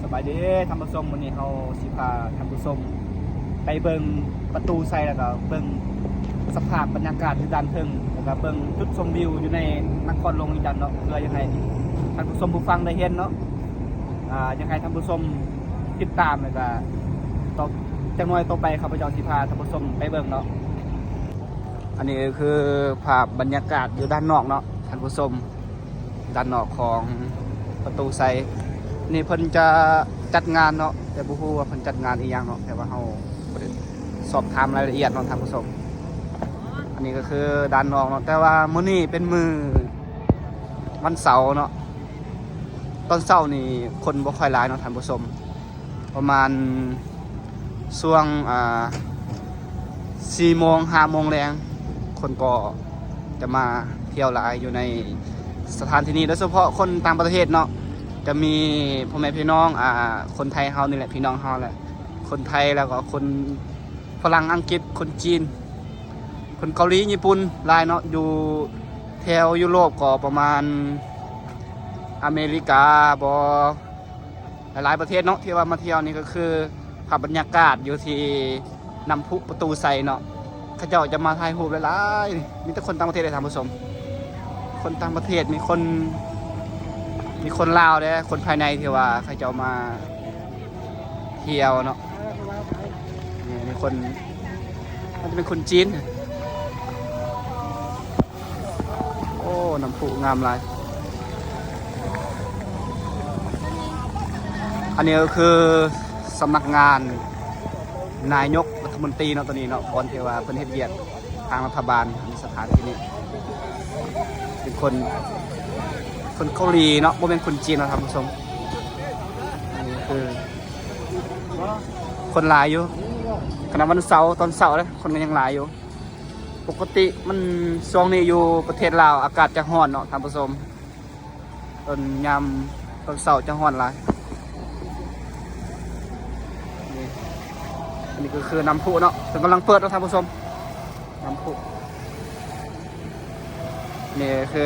ສະບາຍດີທ່ານຜູ້ຊົມ, ມື້ນີ້ເຮົາຊິພາທ່ານຜູ້ຊົມໄປເບິ່ງປະຕູໄຊ ແລ້ວກໍເບິ່ງສະພາບບັນຍາກາດຢູ່ດ້ານເທິງ ແລ້ວກໍເບິ່ງຈຸດຊົມວິວຢູ່ໃນນະຄອນຫຼວງວຽງຈັນເນາະ, ເພື່ອຢາກໃຫ້ທ່ານຜູ້ຊົມຜູ້ຟັງໄດ້ເຫັນເນາະ. ອາ ຢາກໃຫ້ທ່ານຜູ້ຊົມຕິດຕາມ ແລ້ວກໍຕໍ່ ຈັກໜ້ອຍຕໍ່ໄປຂ້າພະເຈົ້າຊິພາທ່ານຜູ້ຊົມໄປເບິ່ງເນາະ. ອັນນີ້ກໍຄືພາບບັນຍາກາດຢູ່ດ້ານນອກເນາະທ່ານຜູ້ຊົມ. ດ້ານນອກຂອງປະຕູໄຊ ນີ້ເພິ່ນຈະຈັດງານເນາະ, ແຕ່ບໍ່ຮູ້ວ່າເພິ່ນຈັດງານອີ່ຫຍັງເນາະ, ແຕ່ວ່າເຮົາບໍ່ໄດ້ສອບຖາມລາຍລະອຽດເນາະທ່ານຜູ້ຊົມ. ອັນນີ້ກໍຄືດ້ານນອກເນາະ, ແຕ່ວ່າມື້ນີ້ເປັນມື້ວັນເສົາເນາະ, ຕອນເຊົ້ານີ້ຄົນບໍ່ຄ່ອຍຫຼາຍເນາະທ່ານຜູ້ຊົມ. ປະມານຊ່ວງ ອ່າ ສີ່ໂມງ ຫ້າໂມງແລງ ຄົນກໍຈະມາທ່ຽວຫຼາຍຢູ່ໃນສະຖານທີ່ນີ້, ໂດຍສະເພາະຄົນຕ່າງປະເທດເນາະ, ຈະມີພໍ່ແມ່ພີ່ນ້ອງ ອ່າ ຄົນໄທເຮົານີ້ແຫຼະ ພີ່ນ້ອງເຮົາແຫຼະ, ຄົນໄທ ແລ້ວກໍຄົນຝຣັ່ງ ອັງກິດ ຄົນຈີນ ຄົນເກົາຫຼີ ຍີ່ປຸ່ນ ຫຼາຍເນາະ. ຢູ່ແຖວຢູໂຣບກໍປະມານອາເມລິກາບໍ ຫຼາຍໆປະເທດເນາະ ທີ່ວ່າມາທ່ຽວນີ້. ກໍຄືພາບບັນຍາກາດຢູ່ທີ່ນ້ຳພຸປະຕູໄຊເນາະ, ເຂົາເຈົ້າຈະມາຖ່າຍຮູບຫຼາຍໆ, ມີແຕ່ຄົນຕ່າງປະເທດເດ້ທ່ານຜູ້ຊົມ, ຄົນຕ່າງປະເທດ, ມີຄົນ ມີຄົນລາວເດ້, ຄົນພາຍໃນທີ່ວ່າເຂົາເຈົ້າມາທ່ຽວເນາະ. ນີ້ ອັນນີ້ຄົນ ມັນຈະເປັນຄົນຈີນ. ໂອ້ ນ້ຳພຸງາມຫຼາຍ. ອັນນີ້ກໍຄືສຳນັກງານນາຍົກລັດຖະມົນຕີເນາະ, ຕົວນີ້ເນາະ, ບ່ອນທີ່ວ່າເພິ່ນເຮັດວຽກທາງລັດຖະບານ. ອັນນີ້ສະຖານທີ່ນີ້ເປັນຄົນ ຄົນເກົາຫຼີເນາະ, ບໍ່ແມ່ນຄົນຈີນເນາະທ່ານຜູ້ຊົມ. ອັນນີ້ຄືຄົນຫຼາຍຢູ່, ຂະໜາດວັນເສົາຕອນເຊົ້າເດ້ ຄົນກໍຍັງຫຼາຍຢູ່. ປົກກະຕິມັນ ຊ່ວງນີ້ຢູ່ປະເທດລາວອາກາດຈະຮ້ອນເນາະທ່ານຜູ້ຊົມ, ຕອນຍາມຕອນເຊົ້າຈະຮ້ອນຫຼາຍ. ນີ້ ອັນນີ້ກໍຄືນ້ຳພຸເນາະ, ເພິ່ນກຳລັງເປີດເນາະທ່ານຜູ້ຊົມ, ນ້ຳພຸ. ນີ້ຄື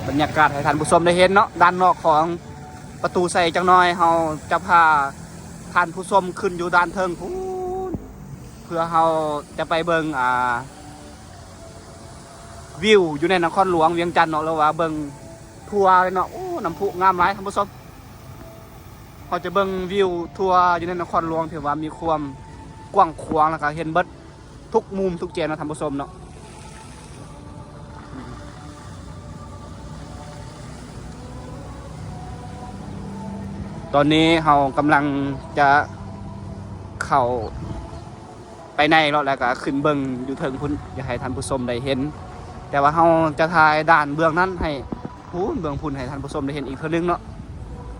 ບັນຍາກາດໃຫ້ທ່ານຜູ້ຊົມໄດ້ເຫັນເນາະ, ດ້ານນອກຂອງປະຕູໄຊ. ຈັກໜ້ອຍເຮົາຈະພາທ່ານຜູ້ຊົມຂຶ້ນຢູ່ດ້ານເທິງພຸ້ນ ເພື່ອເຮົາຈະໄປເບິ່ງ ອ່າ ວິວຢູ່ໃນນະຄອນຫຼວງວຽງຈັນເນາະ, ຫຼືວ່າເບິ່ງທົ່ວເນາະ. ໂອ້ ນ້ຳພຸງາມຫຼາຍທ່ານຜູ້ຊົມ, ເຮົາຈະເບິ່ງວິວທົ່ວຢູ່ໃນນະຄອນຫຼວງ ຖືວ່າມີຄວາມກວ້າງຂວາງ ແລ້ວກໍເຫັນເບິດທຸກມຸມທຸກແຈວເນາະທ່ານຜູ້ຊົມເນາະ. ຕອນນີ້ເຮົາກຳລັງຈະເຂົ້າໄປໃນເນາະ ແລ້ວກໍຂຶ້ນເບິ່ງຢູ່ເທິງພຸ້ນ ຢາກໃຫ້ທ່ານຜູ້ຊົມໄດ້ເຫັນ, ແຕ່ວ່າເຮົາຈະຖ່າຍດ້ານເບື້ອງນັ້ນໃຫ້ ພຸ້ນ ເບື້ອງພຸ້ນໃຫ້ທ່ານຜູ້ຊົມໄດ້ເຫັນອີກເທື່ອໜຶ່ງເນາະ.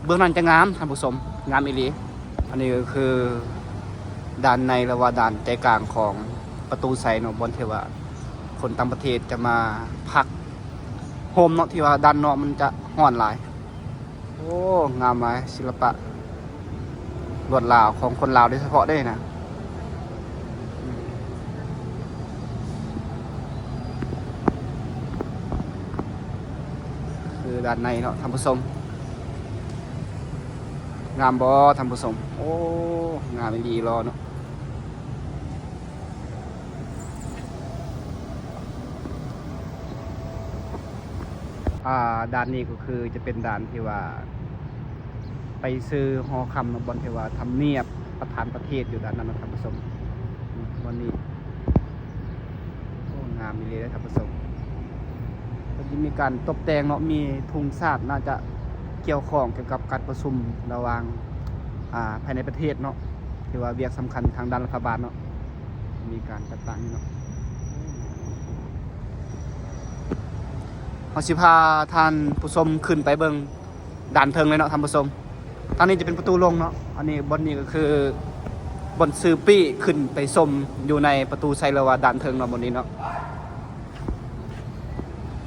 ເບື້ອງນັ້ນຈະງາມທ່ານຜູ້ຊົມ, ງາມອີ່ຫຼີ. ອັນນີ້ກໍຄືດ້ານໃນ ຫຼືວ່າດ້ານໃຈກາງຂອງປະຕູໄຊເນາະ, ບ່ອນທີ່ວ່າຄົນຕ່າງປະເທດຈະມາພັກໂຮມເນາະ, ທີ່ວ່າດ້ານນອກມັນຈະຮ້ອນຫຼາຍ. ໂອ້ ງາມຫຼາຍ, ສິລະປະ ລວດລາວຂອງຄົນລາວໂດຍສະເພາະເດ້ນະ. ຄືດ້ານໃນເນາະທ່ານຜູ້ຊົມ, ງາມບໍ່ທ່ານຜູ້ຊົມ? ໂອ້ ງາມອີ່ຫຼີຫຼໍ່ເນາະ. ອ່າ ດ້ານນີ້ກໍຄືຈະເປັນດ້ານທີ່ວ່າ ໄປຊື່ຫໍຄຳເນາະ, ບ່ອນທີ່ວ່າທຳນຽບປະທານປະເທດຢູ່ດ້ານນັ້ນເນາະທ່ານຜູ້ຊົມ. ບ່ອນນີ້ ໂອ້ ງາມອີ່ຫຼີເດ້ທ່ານຜູ້ຊົມ. ເພິ່ນຈະມີການຕົບແຕ່ງເນາະ, ມີທຸງຊາດ, ໜ້າຈະກ່ຽວຂ້ອງກ່ຽວກັບການປະຊຸມລະຫວ່າງ ອ່າ ພາຍໃນປະເທດເນາະ, ຖືວ່າວຽກສຳຄັນທາງດ້ານລັດຖະບານເນາະ, ມີການຈັດຕັ້ງນີ້ເນາະ. ເຮົາຊິພາທ່ານຜູ້ຊົມຂຶ້ນໄປເບິ່ງ ດ້ານເທິງເລີຍເນາະທ່ານຜູ້ຊົມ. ທາງນີ້ຈະເປັນປະຕູລົງເນາະ, ອັນນີ້ບ່ອນນີ້ກໍຄືບ່ອນຊື້ປີ້ຂຶ້ນໄປຊົມຢູ່ໃນປະຕູໄຊ ຫຼືວ່າດ້ານເທິງເນາະ, ບ່ອນນີ້ເນາະ.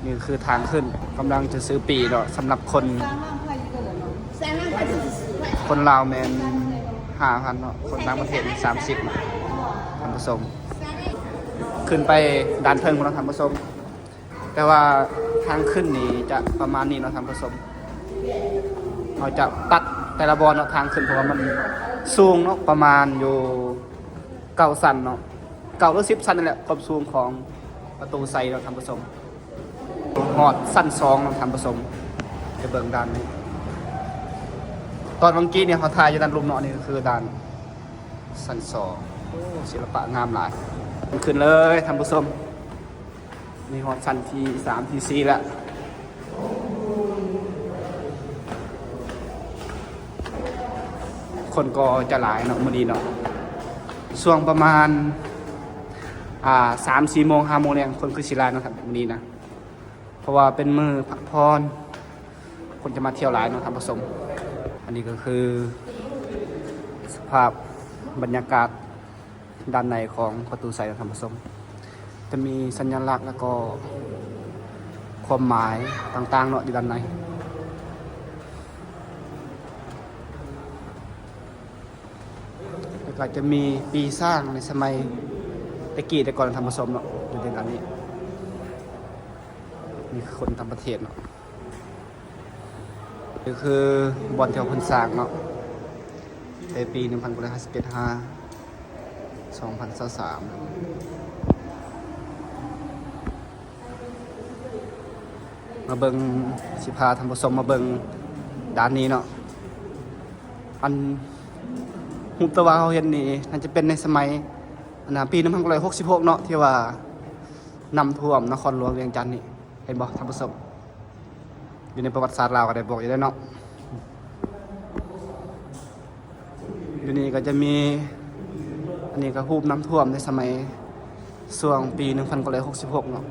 ນີ້ຄືທາງຂຶ້ນ, ກຳລັງຈະຊື້ປີ້ເນາະ, ສຳລັບຄົນ ຄົນລາວແມ່ນຫ້າພັນເນາະ, ຄົນຕ່າງປະເທດສາມສິບເນາະທ່ານຜູ້ຊົມ. ຂຶ້ນໄປດ້ານເທິງພຸ້ນເນາະທ່ານຜູ້ຊົມ. ແຕ່ວ່າທາງຂຶ້ນນີ້ຈະປະມານນີ້ເນາະທ່ານຜູ້ຊົມ, ເຮົາຈະຕັດແ ແຕ່ລະບ່ອນເນາະ ທາງຂຶ້ນ ເພາະວ່າມັນສູງເນາະ ປະມານຢູ່ເກົ້າຊັ້ນເນາະ ເກົ້າຫຼືສິບຊັ້ນນີ້ແຫຼະ ຄວາມສູງຂອງປະຕູໄຊເນາະທ່ານຜູ້ຊົມ. ຮອດຊັ້ນສອງເນາະທ່ານຜູ້ຊົມ ໄປເບິ່ງດ້ານນີ້. ຕອນເມື່ອກີ້ນີ້ເຮົາຖ່າຍຢູ່ດ້ານລຸ່ມເນາະ ນີ້ກໍຄືດ້ານຊັ້ນສອງ. ໂອ້ ສິລະປະງາມຫຼາຍ. ຂຶ້ນເລີຍທ່ານຜູ້ຊົມ. ນີ້ຮອດຊັ້ນທີສາມ ທີສີ່ແລ້ວ. ຄົນກໍຈະຫຼາຍເນາະມື້ນີ້ເນາະ ຊ່ວງປະມານ ອ່າ ສາມສີ່ໂມງ ຫ້າໂມງແລງ ຄົນຄືຊິຫຼາຍເນາະ ມື້ນີ້ນະ ເພາະວ່າເປັນມື້ພັກຜ່ອນ ຄົນຈະມາທ່ຽວຫຼາຍເນາະທ່ານຜູ້ຊົມ. ອັນນີ້ກໍຄືສະພາບບັນຍາກາດ ດ້ານໃນຂອງປະຕູໄຊນະທ່ານຜູ້ຊົມ ຈະມີສັນຍະລັກ ແລ້ວກໍຄວາມໝາຍຕ່າງໆເນາະ ຢູ່ດ້ານໃນ. ແລ້ວກໍຈະມີປີສ້າງໃນສະໄໝແຕ່ກີ້ແຕ່ກ່ອນນະທ່ານຜູ້ຊົມເນາະ ຢູ່ໃນດ້ານນີ້. ນີ້ຄືຄົນຕ່າງປະເທດເນາະ. ນີ້ຄືບ່ອນທີ່ວ່າເພິ່ນສ້າງເນາະ ແຕ່ປີໜຶ່ງພັນເກົ້າຮ້ອຍຫ້າສິບເຈັດ ຫາ ສອງພັນຊາວສາມ. ມາເບິ່ງ ຊິພາທ່ານຜູ້ຊົມມາເບິ່ງດ້ານນີ້ເນາະ. ອັນ ຮູບທີ່ວ່າເຮົາເຫັນນີ້ ໜ້າຈະເປັນໃນສະໄໝ ອັນນະ ປີໜຶ່ງພັນເກົ້າຮ້ອຍຫົກສິບຫົກເນາະ ທີ່ວ່ານ້ຳຖ້ວມນະຄອນຫຼວງວຽງຈັນນີ້. ເຫັນບໍ່ທ່ານຜູ້ຊົມ? ຢູ່ໃນປະຫວັດສາດລາວກໍໄດ້ບອກຢູ່ແລ້ວເນາະ. ຢູ່ນີ້ກໍຈະມີ ອັນນີ້ກໍຮູບນ້ຳຖ້ວມໃນສະໄໝຊ່ວງປີໜຶ່ງພັນເກົ້າຮ້ອຍຫົກສິບຫົກເນາະ.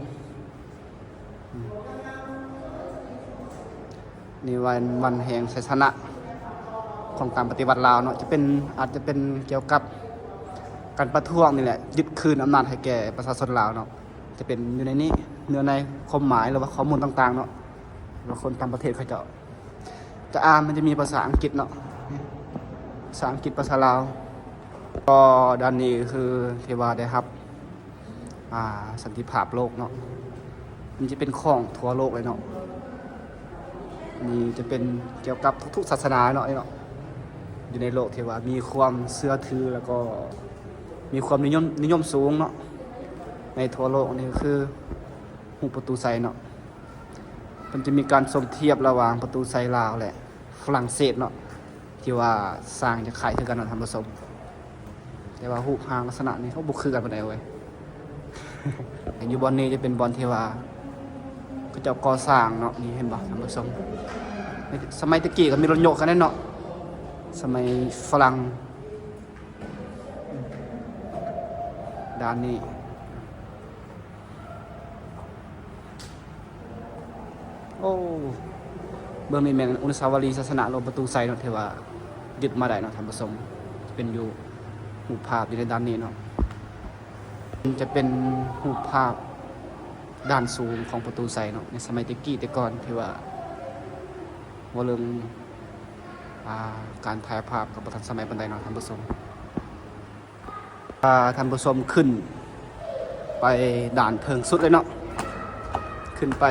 ນີ້ວັນ ວັນແຫ່ງໄຊຊະນະຂອງການປະຕິວັດລາວເນາະ ຈະເປັນ ອາດຈະເປັນກ່ຽວກັບການປະທ້ວງນີ້ແຫຼະ ຍຶດຄືນອຳນາດໃຫ້ແກ່ປະຊາຊົນລາວເນາະ. ຈະເປັນຢູ່ໃນນີ້ ເນື້ອໃນຄວາມໝາຍ ຫຼືວ່າຂໍ້ມູນຕ່າງໆເນາະ ແລ້ວຄົນຕ່າງປະເທດເຂົາເຈົ້າຈະອ່ານ ມັນຈະມີພາສາອັງກິດເນາະ ພາສາອັງກິດ ພາສາລາວ. ກໍດ້ານນີ້ຄືທີ່ວ່າໄດ້ຮັບ ອ່າ ສັນຕິພາບໂລກເນາະ ມັນຈະເປັນຂອງທົ່ວໂລກເລີຍເນາະ. ນີ້ຈະເປັນກ່ຽວກັບທຸກໆສາສະໜາເນາະ ເນາະ ຢູ່ໃນໂລກທີ່ວ່າມີຄວາມເຊື່ອຖື ແລ້ວກໍມີຄວາມນິຍົມ ນິຍົມສູງເນາະ ໃນທົ່ວໂລກ. ນີ້ຄືຮູບປະຕູໄຊເນາະ ເພິ່ນຈະມີການສົມທຽບລະຫວ່າງປະຕູໄຊລາວ ແລະ ຝຣັ່ງເສດເນາະ ທີ່ວ່າສ້າງຈະຄ້າຍຄືກັນເນາະທ່ານຜູ້ຊົມ ແຕ່ວ່າຮູບຮ່າງລັກສະນະນີ້ ໂອ້ ບໍ່ຄືກັນປານໃດເວີຍ. ຢູ່ບ່ອນນີ້ຈະເປັນບ່ອນທີ່ວ່າເຂົາເຈົ້າກໍ່ສ້າງເນາະ ນີ້ເຫັນບໍ່ທ່ານຜູ້ຊົມ? ໃນສະໄໝແຕ່ກີ້ກໍມີລົດຍົກຄັນນັ້ນເນາະ ສະໄໝຝຣັ່ງ. ດ້ານນີ້ ໂອ້ ເບິ່ງນີ້ແມ່ນອະນຸສາວະລີສາສະນະຫຼວງປະຕູໄຊເນາະ ທີ່ວ່າຍຶດມາໄດ້ເນາະທ່ານຜູ້ຊົມ ເປັນຢູ່ຮູບພາບຢູ່ໃນດ້ານນີ້ເນາະ. ຈະເປັນຮູບພາບດ້ານສູງຂອງປະຕູໄຊເນາະ ໃນສະໄໝແຕ່ກີ້ແຕ່ກ່ອນ ທີ່ວ່າເວົ້າເລື່ອງ ອ່າ ການຖ່າຍພາບກໍບໍ່ທັນສະໄໝປານໃດເນາະທ່ານຜູ້ຊົມ. ພາທ່ານຜູ້ຊົມຂຶ້ນໄປດ້ານເທິງສຸດເລີຍເນາະ ຂຶ້ນໄປ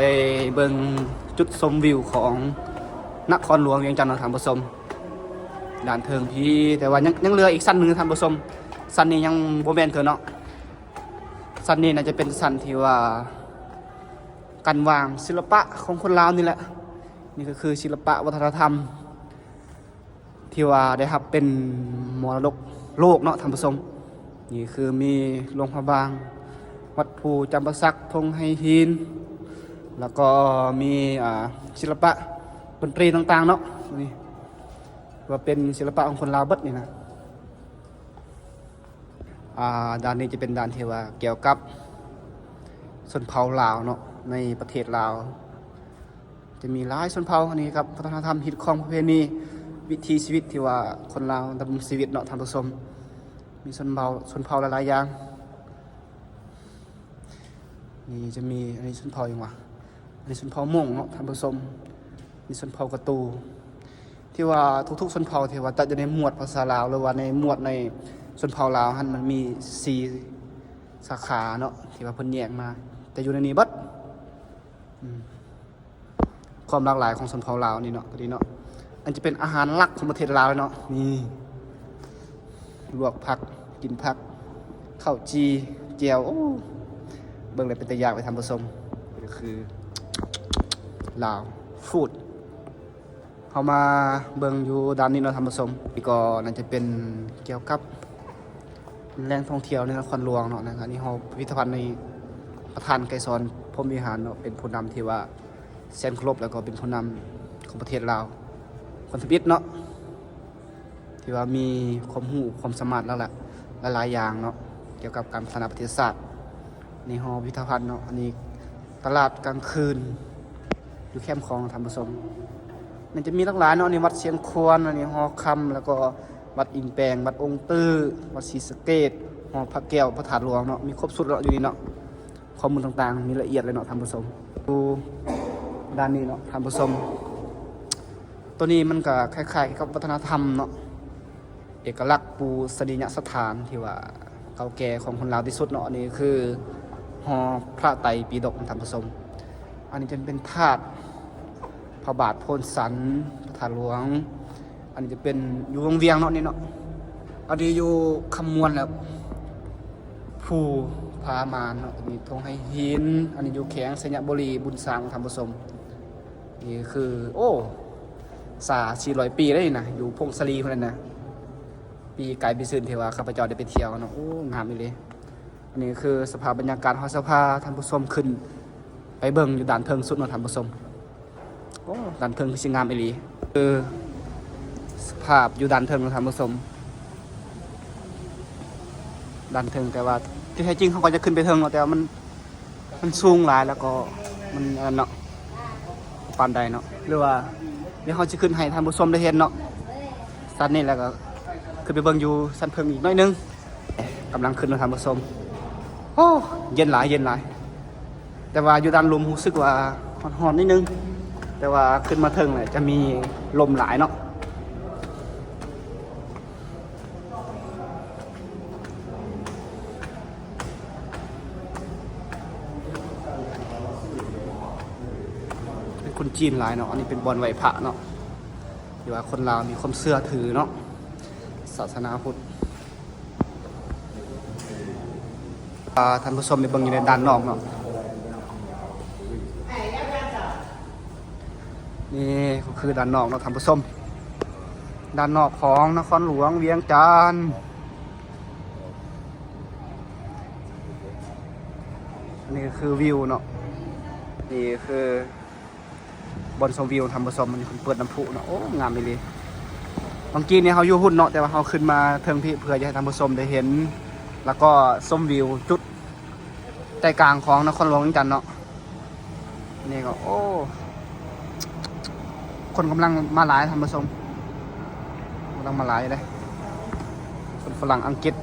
ເບິ່ງຈຸດຊົມວິວຂອງນະຄອນຫຼວງວຽງຈັນເນາະທ່ານຜູ້ຊົມ ດ້ານເທິງພີ້. ແຕ່ວ່າຍັງ ຍັງເຫຼືອອີກຊັ້ນໜຶ່ງທ່ານຜູ້ຊົມ ຊັ້ນນີ້ຍັງບໍ່ແມ່ນເທື່ອເນາະ. ຊັ້ນນີ້ໜ້າຈະເປັນຊັ້ນທີ່ວ່າການວາງສິລະປະຂອງຄົນລາວນີ້ແຫຼະ. ນີ້ກໍຄືສິລະປະວັດທະນະທຳ ທີ່ວ່າໄດ້ຮັບເປັນມໍລະດົກໂລກເນາະທ່ານຜູ້ຊົມ. ນີ້ຄືມີຫຼວງພະບາງ, ວັດພູຈຳປາສັກ, ທົ່ງໄຫຫີນ, ແລ້ວກໍມີ ອ່າ ສິລະປະດົນຕີຕ່າງໆເນາະ. ນີ້ວ່າເປັນສິລະປະຂອງຄົນລາວເບິດນີ້ນະ. ອ່າ ດ້ານນີ້ຈະເປັນດ້ານທີ່ວ່າກ່ຽວກັບຊົນເຜົ່າລາວເນາະ ໃນປະເທດລາວ ຈະມີຫຼາຍຊົນເຜົ່າ. ອັນນີ້ກັບວັດທະນະທຳ, ຮີດຄອງ, ປະເພນີ, ວິຖີຊີວິດທີ່ວ່າຄົນລາວດຳລົງຊີວິດເນາະທ່ານຜູ້ຊົມ. ມີຊົນເຜົ່າ, ຊົນເຜົ່າຫຼາຍໆຢ່າງ. ນີ້ຈະມີ ອັນນີ້ຊົນເຜົ່າຫຍັງວະ? ອັນນີ້ຊົນເຜົ່າມົ້ງເນາະທ່ານຜູ້ຊົມ. ມີຊົນເຜົ່າກະຕູ ທີ່ວ່າທຸກໆຊົນເຜົ່າທີ່ວ່າຈັດຢູ່ໃນໝວດພາສາລາວ ຫຼືວ່າໃນໝວດໃນຊົນເຜົ່າລາວຫັ້ນ ມັນມີສີ່ສາຂາເນາະ ທີ່ວ່າເພິ່ນແຍກມາ ແຕ່ຢູ່ໃນນີ້ເບິດ. ອືມ ຄວາມຫຼາກຫຼາຍຂອງຊົນເຜົ່າລາວນີ້ເນາະ ຕົວນີ້ເນາະ. ອັນຈະເປັນອາຫານຫຼັກຂອງປະເທດລາວເນາະ ນີ້ ລວກຜັກ ກິນຜັກ ເຂົ້າຈີ່ ແຈ່ວ ໂອ້ ເບິ່ງແລ້ວເປັນຕາຢາກເລີຍທ່ານຜູ້ຊົມ. ນີ້ກໍຄືລາວຟູດ. ເຮົາມາເບິ່ງຢູ່ດ້ານນີ້ເນາະທ່ານຜູ້ຊົມ. ນີ້ກໍໜ້າຈະເປັນກ່ຽວກັບແຫຼ່ງທ່ອງທ່ຽວໃນນະຄອນຫຼວງເນາະ. ອັນນີ້ເຮົາ ພິພິທະພັນນີ້ ປະທານໄກສອນ ພົມວິຫານເນາະ ເປັນຜູ້ນຳທີ່ວ່າແສນເຄົາລົບ ແລ້ວກໍເປັນຜູ້ນຳຂອງປະເທດລາວ ຄົນທຳອິດເນາະ ທີ່ວ່າມີຄວາມຮູ້ຄວາມສາມາດຫຼາຍໆຢ່າງເນາະ ກ່ຽວກັບການພັດທະນາປະເທດຊາດ. ໃນຫໍພິພິທະພັນເນາະ ອັນນີ້ຕະຫຼາດກາງຄືນຢູ່ແຄມຂອງທ່ານຜູ້ຊົມ ມັນຈະມີຫຼາກຫຼາຍເນາະ. ອັນນີ້ວັດຊຽງຂວານ ອັນນີ້ຫໍຄຳ ແລ້ວກໍວັດອີງແປງ ວັດອົງຕື້ ວັດສີສະເກດ ຫໍພະແກ້ວ ພະທາດຫຼວງເນາະ ມີຄົບຊຸດເນາະຢູ່ນີ້ເນາະ. ຂໍ້ມູນຕ່າງໆມີລະອຽດເລີຍເນາະທ່ານຜູ້ຊົມ. ຢູ່ດ້ານນີ້ເນາະທ່ານຜູ້ຊົມ ໂຕນີ້ມັນກະຄ້າຍໆກັບວັດທະນະທຳເນາະ ເອກະລັກປູຊະນີຍະສະຖານທີ່ວ່າເກົ່າແກ່ຂອງຄົນລາວທີ່ສຸດເນາະ. ອັນນີ້ຄືຫໍພະໄຕປິດົກທ່ານຜູ້ຊົມ. ອັນນີ້ຈະເປັນທາດພະບາດໂພນສັນ ພະທາດຫຼວງ. ອັນນີ້ຈະເປັນຢູ່ວັງວຽງເນາະນີ້ເນາະ. ອັນນີ້ຢູ່ຄຳມ່ວນແລ້ວ ພູຜາມ່ານເນາະ. ອັນນີ້ທົ່ງໄຫຫີນ ອັນນີ້ຢູ່ແຂວງໄຊຍະບູລີ ບຸນສາງທ່ານຜູ້ຊົມ. ນີ້ຄື ໂອ້ ສາມສີ່ຮ້ອຍປີແລ້ວນີ້ນະ ຢູ່ຜົ້ງສາລີພຸ້ນນະ. ປີກາຍປີຊືນທີ່ວ່າຂ້າພະເຈົ້າໄດ້ໄປທ່ຽວເນາະ ໂອ້ ງາມອີ່ຫຼີ. ອັນນີ້ຄືສະພາບບັນຍາກາດ ເຮົາຈະພາທ່ານຜູ້ຊົມຂຶ້ນໄປເບິ່ງຢູ່ດ້ານເທິງສຸດເນາະທ່ານຜູ້ຊົມ. ໂອ້ ດ້ານເທິງຄືຊິງາມອີ່ຫຼີ ຄືສະພາບຢູ່ດ້ານເທິງເນາະທ່ານຜູ້ຊົມ ດ້ານເທິງ. ແຕ່ວ່າທີ່ແທ້ຈິງເຮົາກໍຈະຂຶ້ນໄປເທິງເນາະ ແຕ່ວ່າມັນ ມັນສູງຫຼາຍ ແລ້ວກໍມັນອັນນັ້ນເນາະ ປານໃດເນາະ ຫຼືວ່າດຽວເຮົາຊິຂຶ້ນໃຫ້ທ່ານຜູ້ຊົມໄດ້ເຫັນເນາະ ຊັ້ນນີ້ ແລ້ວກໍຂຶ້ນໄປເບິ່ງຢູ່ຊັ້ນເທິງອີກໜ້ອຍໜຶ່ງ. ກຳລັງຂຶ້ນເນາະທ່ານຜູ້ຊົມ. ໂອ້ ເຢັນຫຼາຍ ເຢັນຫຼາຍ. ແຕ່ວ່າຢູ່ດ້ານລຸ່ມຮູ້ສຶກວ່າຮ້ອນໆນິດໜຶ່ງ ແຕ່ວ່າຂຶ້ນມາເທິງແລ້ວຈະມີລົມຫຼາຍເນາະ. ເປັນຄົນຈີນຫຼາຍເນາະ. ອັນນີ້ເປັນບ່ອນໄຫວ້ພະເນາະ ທີ່ວ່າຄົນລາວມີຄວາມເຊື່ອຖືເນາະ ສາສະໜາພຸດ. ພາທ່ານຜູ້ຊົມໄປເບິ່ງຢູ່ໃນດ້ານນອກເນາະ. ນີ້ກໍຄືດ້ານນອກເນາະທ່ານຜູ້ຊົມ ດ້ານນອກຂອງນະຄອນຫຼວງວຽງຈັນ. ອັນນີ້ຄືວິວເນາະ ນີ້ຄື ບ່ອນຊົມວິວທ່ານຜູ້ຊົມ. ມັນເພິ່ນເປີດນ້ຳພຸເນາະ ໂອ້ ງາມອີ່ຫຼີ. ບາງກີ້ນີ້ເຮົາຢູ່ພຸ້ນເນາະ ແຕ່ວ່າເຮົາຂຶ້ນມາເທິງພີ້ເພື່ອຈະໃຫ້ທ່ານຜູ້ຊົມໄດ້ເຫັນ ແລ້ວກໍຊົມວິວຈຸດໃຈກາງຂອງນະຄອນຫຼວງວຽງຈັນເນາະ. ນີ້ກໍ ໂອ້ ຄົນກຳລັງມາຫຼາຍທ່ານຜູ້ຊົມ ກຳລັງມາຫຼາຍເດ້ ຄົນຝຣັ່ງ ອັງກິດ.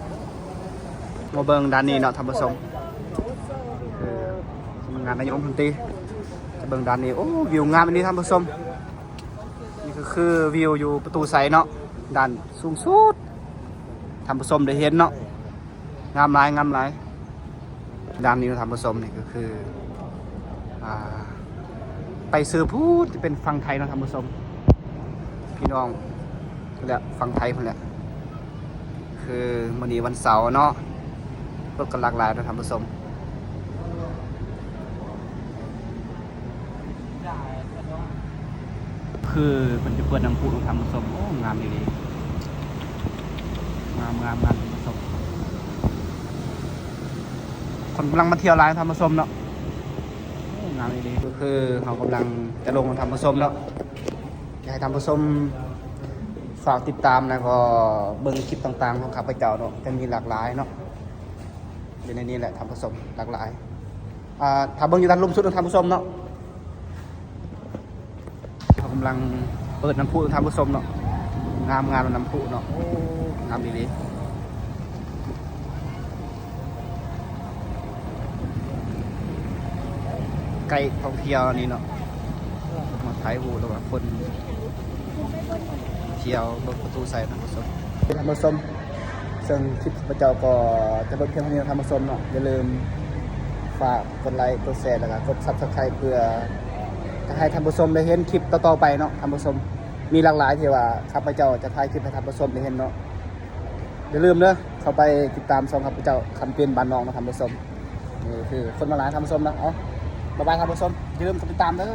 ມາເບິ່ງດ້ານນີ້ເນາະທ່ານຜູ້ຊົມ ເອີ ສຳນັກງານນາຍົກລັດຖະມົນຕີ. ຈະເບິ່ງດ້ານນີ້ ໂອ້ ວິວງາມອີ່ຫຼີທ່ານຜູ້ຊົມ. ນີ້ກໍຄືວິວຢູ່ປະຕູໄຊເນາະ ດ້ານສູງສຸດ ທ່ານຜູ້ຊົມໄດ້ເຫັນເນາະ. ງາມຫຼາຍ ງາມຫຼາຍ. ດ້ານນີ້ເນາະທ່ານຜູ້ຊົມ ນີ້ກໍຄື ອ່າ ໄປເຊີພູດຈະເປັນຝັ່ງໄທເນາະທ່ານຜູ້ຊົມ ພີ່ນ້ອງ ແລະ ຝັ່ງໄທພຸ້ນແຫຼະ. ຄືມື້ນີ້ວັນເສົາເນາະ ລົດກໍຫຼາກຫຼາຍເນາະທ່ານຜູ້ຊົມ. ຄືເພິ່ນຈະເປີດນ້ຳພຸເນາະທ່ານຜູ້ຊົມ. ໂອ້ ງາມອີ່ຫຼີ ງາມໆໆ ທ່ານຜູ້ຊົມ. ຄົນກຳລັງມາທ່ຽວຫຼາຍທ່ານຜູ້ຊົມເນາະ. ໂອ້ ງາມອີ່ຫຼີ. ກໍຄືເຮົາກຳລັງຈະລົງທ່ານຜູ້ຊົມເນາະ. ຢາກໃຫ້ທ່ານຜູ້ຊົມຝາກຕິດຕາມ ແລ້ວກໍເບິ່ງຄລິບຕ່າງໆຂອງຂ້າພະເຈົ້າເນາະ ຈະມີຫຼາກຫຼາຍເນາະ ຢູ່ໃນນີ້ແຫຼະທ່ານຜູ້ຊົມ ຫຼາກຫຼາຍ. ອ່າ ຖ້າເບິ່ງຢູ່ດ້ານລຸ່ມສຸດເນາະທ່ານຜູ້ຊົມເນາະ ເຮົາກຳລັງເປີດນ້ຳພຸທ່ານຜູ້ຊົມເນາະ. ງາມໆ ນ້ຳພຸເນາະ ໂອ້ ງາມອີ່ຫຼີ. ໄກທ່ອງທ່ຽວນີ້ເນາະ ມາຖ່າຍຮູບ ຫຼືວ່າຄົນທ່ຽວເບິ່ງປະຕູໄຊທ່ານຜູ້ຊົມ. ທ່ານຜູ້ຊົມ ເຊິ່ງຄລິບຂ້າພະເຈົ້າກໍຈະເບິດພຽງເທົ່ານີ້ທ່ານຜູ້ຊົມເນາະ. ຢ່າລືມຝາກກົດໄລ ກົດແຊ ແລ້ວກໍກົດ Subscribe ເພື່ອຈະໃຫ້ທ່ານຜູ້ຊົມໄດ້ເຫັນຄລິບຕໍ່ໆໄປເນາະທ່ານຜູ້ຊົມ. ມີຫຼາກຫຼາຍທີ່ວ່າຂ້າພະເຈົ້າຈະຖ່າຍຄລິບໃຫ້ທ່ານຜູ້ຊົມໄດ້ເຫັນເນາະ. ຢ່າລືມເດີ ເຂົ້າໄປຕິດຕາມຊ່ອງຂ້າພະເຈົ້າ ຄຳເປັນບ້ານນອກເນາະທ່ານຜູ້ຊົມ. ນີ້ຄືຄົນມາຫຼາຍທ່ານຜູ້ຊົມເນາະ. ເອົາ ບາຍບາຍທ່ານຜູ້ຊົມ ຢ່າລືມກົດຕິດຕາມເດີ.